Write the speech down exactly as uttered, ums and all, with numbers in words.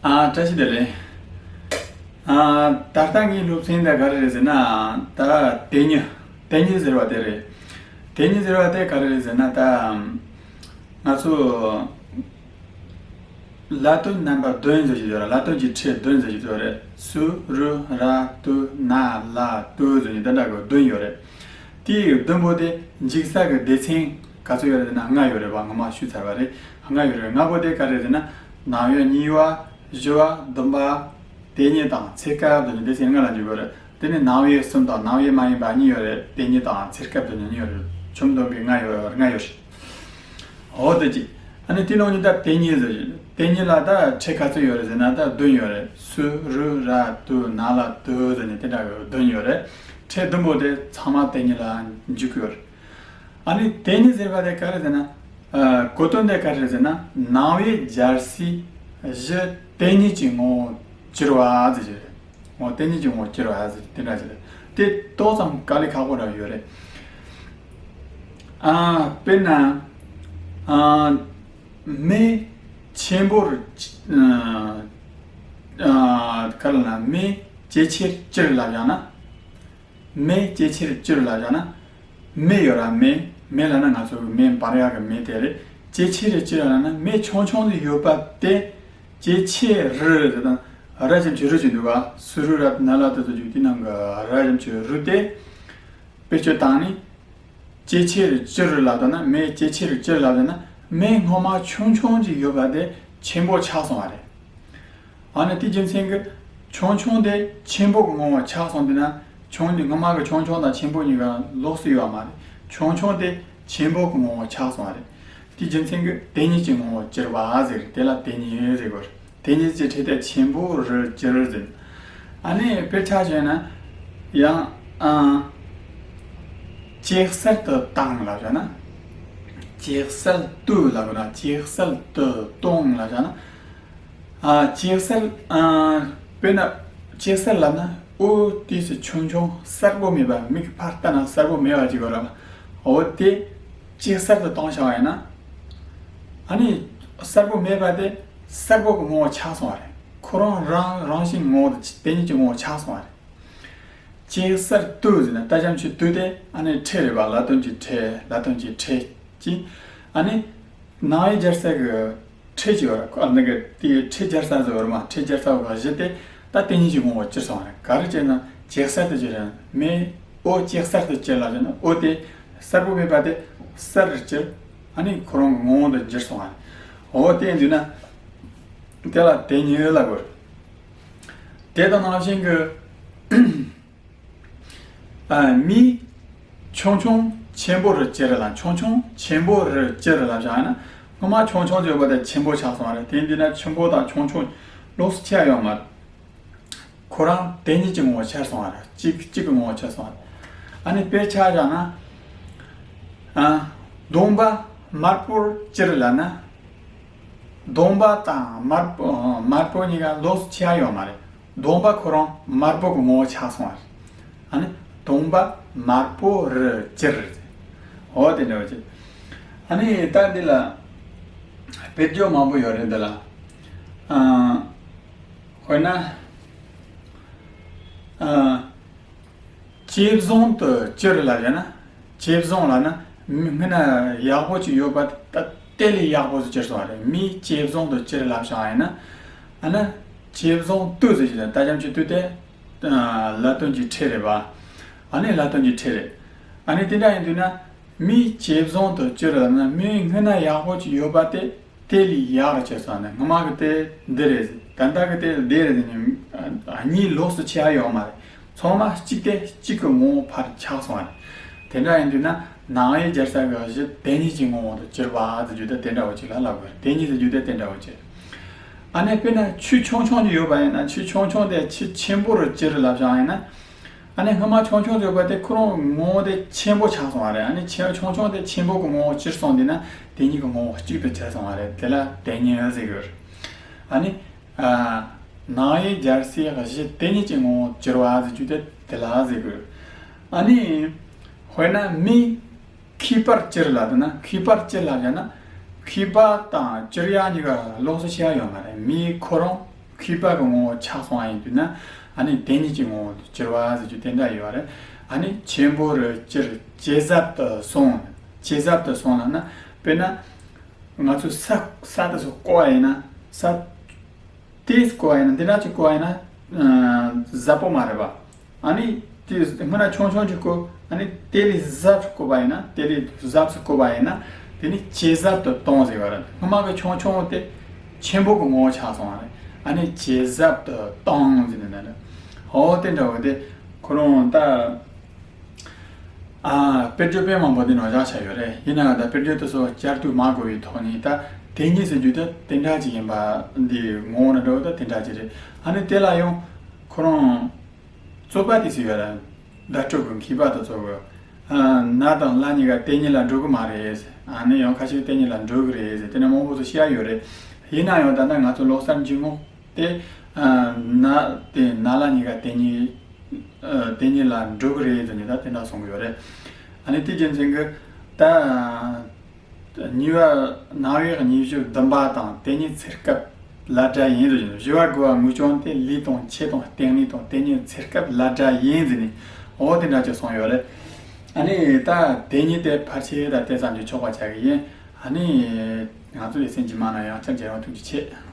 ཨ། བཀྲ་ཤིས་བདེ་ལེགས། ཨ། ད་ལྟ་ངའི་སློབ་ཚན་དེ་ག་རེ་རེད་ཟེར་ན། ད་དེ་ཉིད་དེ་ཉིད་ཟེར་བ་དེ་རེད། དེ་ཉིད་ཟེར་བ་དེ་ག་རེ་རེད་ཟེར་ན། ད་ང་ཚོ་ལ་དོན་རྣམ་པ་བདུན་ཟེར་གྱི་ཡོད་རེད། ལ་དོན་གྱི་ཕྲད་བདུན་ཟེར་གྱི་ཡོད་རེད། སུ་རུ་ར་ཏུ་ན་ལ་ཏུ་ཟེར་ནས་དེ་འདྲ་གི་བདུན་ཡོད་རེད། དེའི་བདུན་པོ་དེ་འཇིག་ས་གི་སྡེ་ཚན་ག་ཚོད་ཡོད་རེད་ཟེར་ན་ལྔ་ཡོད་རེད་པ། ངོ་མ་ཞུས་ཚར་བ་རེད། ལྔ་ཡོད་རེད། ལྔ་པོ་དེ་ག་རེ་རེད་ཟེར་ན། ནང་དབྱེ་གཉིས་པ། བཞི་པ། བདུན་པ། དེ་ཉིད་དང་ཚེ་སྐབས་དེ་ནི་སྡེ་ཚན་ལྔ་ལ་འཇུག་གི་ཡོད་རེད། དེ་ནི་ནང་དབྱེ་གསུམ་དང་ནང་དབྱེ་མ་ཡིན་པ་གཉིས་ཡོད་རེད། དེ་ཉིད་དང་ཚེ་སྐབས་དེ་ནི་གཉིས་ཡོད་རེད། ཆུང་དོན་གྱི་ལྔ་ཡོད། ལྔ་ཡོད་རེད། འོ་དེ་གཅིག་ཨ་ནི་དེ་ནང་ནས་ད་དེ་ཉིད་ཟེར་གྱི། དེ་ཉིད་ལ་ད་ཕྲད་ག་ཚོད་ཡོད་རེད་ཟེར་ན། ད་བདུན་ཡོད་རེད། སུ་རུ་ར་ཏུ་ན་ལ་ཏུ་ཟེར་ནས་དེ་འདྲ་གི་བདུན་ཡོད་རེད། ཕྲད་བདུན་པོ་དེ་ཚང་མ་དེ་ཉིད་ལ་འཇུག་གི་ཡོད་རེད། ཨ་ནི་དེ་ཉིད་ཟེར་བ་དེ་ག་རེ་ཟེར་ན། ཨ། གོ་དོན་དེ་ག་རེ་ཟེར་ན། ནང་པའི་སྦྱར་སའི་གཞི་དེ་ཉིད་ཀྱི་ངོ་བོ་གྱུར་པ་ཟེར་གྱི་རེད། འོ། དེ་ཉིད་ཀྱི་ངོ་བོ་གྱུར་པ་ཟེར་དེ་འདྲ་ཞིག་རེད། དེ་ཏོག་ཙམ་དཀའ་ལས་ཁག་པོ་འདྲ་ཡོད་རེད། ཨ། དཔེར་ན། ཨ། མེ་ཆེན་པོར། ཨ། ག་རེ་ལབ་ན། མེ་ཇེ་ཆེར་གྱུར་ལབ་བཞག་ན། མེ་ཇེ་ཆེར་གྱུར་ལབ་བཞག་ན། མེ་ཡོད་ར། མེ། མེ་ལབ་ན་ང་ཚོ་གི་མེ་འབར་ཡག་གི་མེ་དེ་རེད། ཇེ་ཆེར་གྱུར་ལབ་ན་མེ་ཆུང་ཆུང་ཞིག་ཡོད་པ་དེ་ཇེ་ཆེ་རུ་དེ་དང་། ར་ཅན་གྱི་རུ་ཅན་འདུག་ག་སུ་རུ་ར་ཏུ་ན་ལ་ཏུ་ཟེར་རྒྱུ་དེ་ནང་གི་ར་ཅན་གྱི་རུ་དེ་བེད་སྤྱོད་བཏང་ནས། ཇེ་ཆེར་གྱུར་ལབ་དོ་ན། མེ་ཇེ་ཆེར་གྱུར་ལབ་དོ་ན། མེ་སྔོན་མ་ཆུང་ཆུང་ཅིག་ཡོད་པ་དེ་ཆེན་པོ་ཆགས་སོང་བ་རེད། ཨ་ནི་དེ་རྒྱུ་མཚན་གྱིས་ཆུང་ཆུང་དེ་ཆེན་པོ་གི་ངོ་བོ་ཆགས་སོང་དུས་ན། ཆུང་དེ་སྔོན་མ་གི་ཆུང་ཆུང་དང་ཆེན་པོ་གཉིས་ཀ་ལོགས་སུ་ཡོད་པ་མ་རེད། ཆུང་ཆུང་དེ་ཆེན་པོ་གི་ངོ་བོ་ཆགས་སོང་བ་རེད། དེ་རྒྱུ་མཚན་གྱིས་དེ་ཉིད་ཀྱི་ངོ་བོ་གྱུར་པ་ཟེར། དེ་ལ་དེ་ཉིད་ཟེར་དགོས་རེད། དེ་ཉིད་ཀྱི་ཕྲད་དེ་ཆེན་པོ་རུ་གྱུར་ཟེར། ཨ་ནི་དཔེར་ཆ་བཞག་ན། ཡང་། ཨ། ཇེ་གསལ་དུ་བཏང་ལབ་བྱས་ན། ཇེ་གསལ་དུ་ལབ་དགོས་ན་ཇེ་གསལ་དུ་གཏོང་ལབ་བྱས་ན། ཨ། ཇེ་གསལ། ཨ། དཔེར་ན་ཇེ་གསལ་ལབ་ན་འོ་དེ་སུ་ཆུང་ཆུང་གསལ་པོ་མེད་པ། མིག་གིས་ཕར་ལྟ་ན་གསལ་པོ་མེད་པ་ཅིག་ཡོད་ར། འོ་དེ་ཇེ་གསལ་དུ་གཏོང་བྱས་པ་ཡིན་ན། ཨ་ནི་གསལ་པོ་མེད་པ་དེ་གསལ་པོ་གི་ངོ་བོ་ཆགས་སོང་བ་རེད། ཁོ་རང་རང་རང་བཞིན་ངོ་བོ་དེ་དེ་ཉིད་ཀྱི་ངོ་བོ་ཆགས་སོང་བ་རེད། ཇེ་གསལ་དུ་ཟེར་ན་ད་ཅམ་ཆུ་དུ་དེ་ཨ་ནི་ཕྲད་རེད་པ། ལ་དོན་གྱི་ཕྲད། ལ་དོན་གྱི་ཕྲད་ཅིག་ཨ་ནི་ནང་པའི་སྦྱར་ས་གི་ཕྲད་ཅིག་ཡོད་རེད། ཨ་ནི་གི་དེའི་ཕྲད་སྦྱར་ས་ཟེར་བ་རེད་མ། ཕྲད་སྦྱར་ས་བ་གཞི་དེ་ད་དེ་ཉིད་ཀྱི་ངོ་བོ་གྱུར་སོང་བ་རེད། ག་རེ་བྱས་ན་ཇེ་གསལ་དུ་གྱུར་རེད། མེ་འོ་ཇེ་གསལ་དུ་གྱུར་ལབ་བྱས་ན་འོ་དེ་གསལ་པོ་མེད་པ་དེ་གསལ་རུ་གྱུར། ཨ་ནི་ཁོ་རང་གི་ངོ་བོ་དུ་གྱུར་སོང་བ་རེད། འོ་དེ་ཡིན་དུས་ན་དེ་ལ་དེ་ཉིད་ལབ་དགོས་རེད། དེ་དང་ནང་བཞིན་གྱི། ཨ། མེ་ཆུང་ཆུང་ཆེན་པོ་རུ་གྱུར་ལ། ཆུང་ཆུང་ཆེན་པོ་རུ་གྱུར་ལབ་བྱས་ན། སྔོན་མ་ཆུང་ཆུང་ཡོད་པ་དེ་ཆེན་པོ་ཆགས་སོང་བ་རེད། དེ་འདི་ན་ཆེན་པོ་དང་ཆུང་ཆུང་ལོགས་སུ་ཆགས་ཡོད་མ་རེད། ཁོ་རང་དེ་ཉིད་ཀྱི་ངོ་བོ་ཆགས་སོང་བ་རེད། གཅིག་གཅིག་གི་ངོ་བོ་ཆགས་སོང་བ་རེད། ཨ་ནི་དཔེར་ཆ་བཞག་ན། ཨ། གདོང་པ་དམར་པོར་གྱུར་ལབ་ན། གདོང་པ་དང་དམར་པོ། དམར་པོ་གཉིས་ཀ་ལོགས་སུ་ཆགས་ཡོད་མ་རེད། གདོང་པ་ཁོ་རང་དམར་པོ་གི་ངོ་བོ་ཆགས་སོང་བ་རེད། ཨ་ནི་གདོང་པ་དམར་པོ་རུ་གྱུར། འོ་དེ་འདྲ་བ་ཅིག་ཨ་ནི་ད་འདི་ལ་དཔེར་བརྗོད་མང་པོ་ཡོད་རེད་འདི་ལ། ཨ། དཔེར་ན། ཨ། ཇེ་བཟང་དུ་གྱུར་ལབ་བྱས་ན། ཇེ་བཟང་ལབ་ན་མི་སྔོན་ན་ཡག་པོ་ཅིག་ཡོད་པ་ད་དེ་ལས་ཡག་པོ་ཅིག་གྱུར་སོང་བ་རེད། མེ་ཇེ་བཟང་དུ་གྱུར་ལབ་བྱས་ཡིན་ན། ཨ་ནི་ཇེ་བཟང་དུ་ཟེར་གྱི་ད་ཅམ་ཆུ་དུ་དེ་ལ་དོན་གྱི་ཕྲད་རེད་པ། ཨ་ནི་ལ་དོན་གྱི་ཕྲད་རེད། ཨ་ནི་དེ་འདྲ་ཡིན་དུས་ན་མེ་ཇེ་བཟང་དུ་གྱུར་ལབ་ན་མེ་སྔོན་ན་ཡག་པོ་ཅིག་ཡོད་པ་དེ། དེ་ལས་ཡག་རུ་གྱུར་སོང་ནས། སྔོན་མ་གི་དེ་འདི་རེད། ད་ལྟ་གི་དེ་འདི་རེད་ཟེར་ནས་གཉིས་ལོགས་སུ་ཕྱེ་ཡ་ཡོད་མ་རེད། ཚང་མ་གཅིག་དེ་གཅིག་གི་ངོ་བོ་ཕར་ཆགས་སོང་བ་རེད། དེ་འདྲ་ཡིན་དུས་ན་ནང་པའི་སྦྱར་ས་གི་གཞི་དེ་ཉིད་ཀྱི་ངོ་བོ་དུ་གྱུར་པ་ཟེར་རྒྱུ་དེ་དེ་འདྲ་བོ་ཅིག་ལ་ལབ་དགོས་རེད། དེ་ཉིད་ཟེར་རྒྱུ་དེ་དེ་འདྲ་བོ་ཅིག་ཨ་ནི་དཔེར་ན་ཆུ་ཆུང་ཆུང་ཅིག་ཡོད་པ་ཡིན་ན། ཆུ་ཆུང་ཆུང་དེ་ཆུ་ཆེན་པོ་རུ་གྱུར་ལབ་བྱས་ཡིན་ན། ཨ་ནི་སྔོན་མ་ཆུང་ཆུང་ཡོད་པ་དེ་ཁོ་རང་ངོ་བོ་དེ་ཆེན་པོ་ཆགས་སོང་བ་རེད། ཨ་ནི་ཆེ་ཆུང་ཆུང་དེ་ཆེན་པོ་གི་ངོ་བོ་གྱུར་སོང་དུས་ན་དེ་གཉིས་ཀྱི་ངོ་བོ་གཅིག་ཏུ་གྱུར་སོང་བ་རེད། དེ་ལ་དེ་ཉིད་ཟེར་དགོས། ཨ་ནི། ཨ། ནང་པའི་སྦྱར་སའི་གཞི་དེ་ཉིད་ཀྱི་ངོ་བོ་གྱུར་པ་ཟེར་རྒྱུ་དེ་དེ་ལ་ཟེར་དགོས། ཨ་ནི། དཔེར་ན་མེ་མཁས་པར་གྱུར་ལབ་དུས་ན། མཁས་པར་གྱུར་ལབ་བྱས་ན། མཁས་པ་དང་གྱུར་ཡག་གཉིས་ཀ་ལོགས་སུ་ཕྱེ་ཡ་ཡོད་མ་རེད། མེ་ཁོ་རང་ མཁས་པ་གི་ངོ་བོ་ཆགས་སོང་བ་ཡིན་དུས་ན། ཨ་ནི་དེ་ཉིད་ཀྱི་ངོ་བོ་གྱུར་པ་ཟེར་རྒྱུ་དེ་འདྲ་ཡོད་རེད། ཨ་ནི་ཆེན་པོ་རུ་གྱུར་ཇེ་ཟབ་ཏུ་སོང་། ཇེ་ཟབ་ཏུ་སོང་ལབ་ན། དཔེར་ན་ང་ཚོ་ས་ས་དེ་ཚོ་བརྐོ་བ་ཡིན་ན། ས་དེ་བརྐོ་བ་ཡིན་ན། འདི་འདྲ་ཅིག་བརྐོ་བ་ཡིན་ན་ཟབ་པོ་མ་རེད་པ། ཨ་ནི་དེ་སྔོན་ན་ཆུང་ཆུང་ཅིག་བརྐོས། ཨ་ནི་དེ་ལས་ཟབ་ཅིག་བརྐོས་པ་ཡིན་ན། དེ་ལས་ཟབ་ཅིག་བརྐོས་པ་ཡིན་ན། དེ་ནི་ཇེ་ཟབ་ཏུ་བཏང་ཟེར་བ་རེད། སྔོན་མ་གི་ཆུང་ཆུང་དེ་ཆེན་པོ་གི་ངོ་བོ་ཆགས་སོང་བ་རེད། ཨ་ནི་ཇེ་ཟབ་ཏུ་བཏང་ཟེར་ནས་ན་རེད། ཨོ་དེ་འདྲ་བོ་དེ་ཁོ་རང་ད། ཨ། དཔེར་བརྗོད་དཔེ་མང་པོ་དེ་ནང་བཞག་བྱས་ཡོད་རེད། ཡིན་ནའང་ད་དཔེར་བརྗོད་དེ་ཚོ་བསྐྱར་དུ་མ་གོ་བའི་ཐོག་ནས། ད་དེ་ཉིད་ཟེར་རྒྱུ་དེ་དེ་འདྲ་ཅིག་ཡིན་པ། འདི་ངོ་བོ་ན་འགྲོ་ད་དེ་འདྲ་ཅིག་རེད། ཨ་ནི་དེ་ལ་ཡང་ཁོ་རང་རྩོད་པ་དེ་ཚོ་ཡོད་རེད། བརྡ་སྤྲོད་ཀྱི་མཁས་པ་དེ་ཚོ་གི། ཨ། ན་དང་ལ་གཉིས་ཀ་དེ་ཉིད་ལ་འགྲོ་གི་མ་རེད། ཨ་ནི་ཡང་ཁ་ཤས་དེ་ཉིད་ལ་འགྲོ་གི་རེད་ཟེར། དེ་ནས་མང་པོ་ཚོ་བཤད་ཡོད་རེད། ཡིན་ན་ཡང་ད་ལྟ་ང་ཚོ་ལོ་གསར་འཇུག་ངོ་དེ། ཨ། ན་དེ་ན་ལ་གཉིས་ཀ་དེ་ཉིད། ཨ། དེ་ཉིད་ལ་འགྲོ་གི་རེད་ཟེར་ནས་ད་དེ་འདྲ་གསུང་གི་ཡོད་རེད། ཨ་ནི་དེ་རྒྱུ་མཚན་གྱིས་ད། གཉིས་པ། རྣ་བའི་གཉིས་བཞི་བདུན་པ་དང་དེ་ཉིད་འཚེར་སྐབས་ལ་སྒྲ་ཡིན་ཟེར་གྱི་འདུག་བཞི་པ་དགུ་པ་ངུ་ཅུང་དེ་ལུས་དང་ཆོས་དང་སྟེང་གནས་དང་དེ་ཉིད་འཚེར་སྐབས་ལ་སྒྲ་ཡིན་ཟེར་ནས། འོ་དེ་འདྲ་ཅིག་གསུངས་ཡོད་རེད། ཨ་ནི་ད་དེ་ཉིད་དེ་ཕལ་ཆེར་ད་དེ་ཙམ་གྱིས་ཆོག་པ་ཆགས་ཀྱི་ཡིན། ཨ་ནི་ང་ཚོ་ལེ་ཚན་རྗེས་མ་ནང་ཡང་བསྐྱར་མཇལ་ཡོང་། ཐུགས་རྗེ་ཆེ།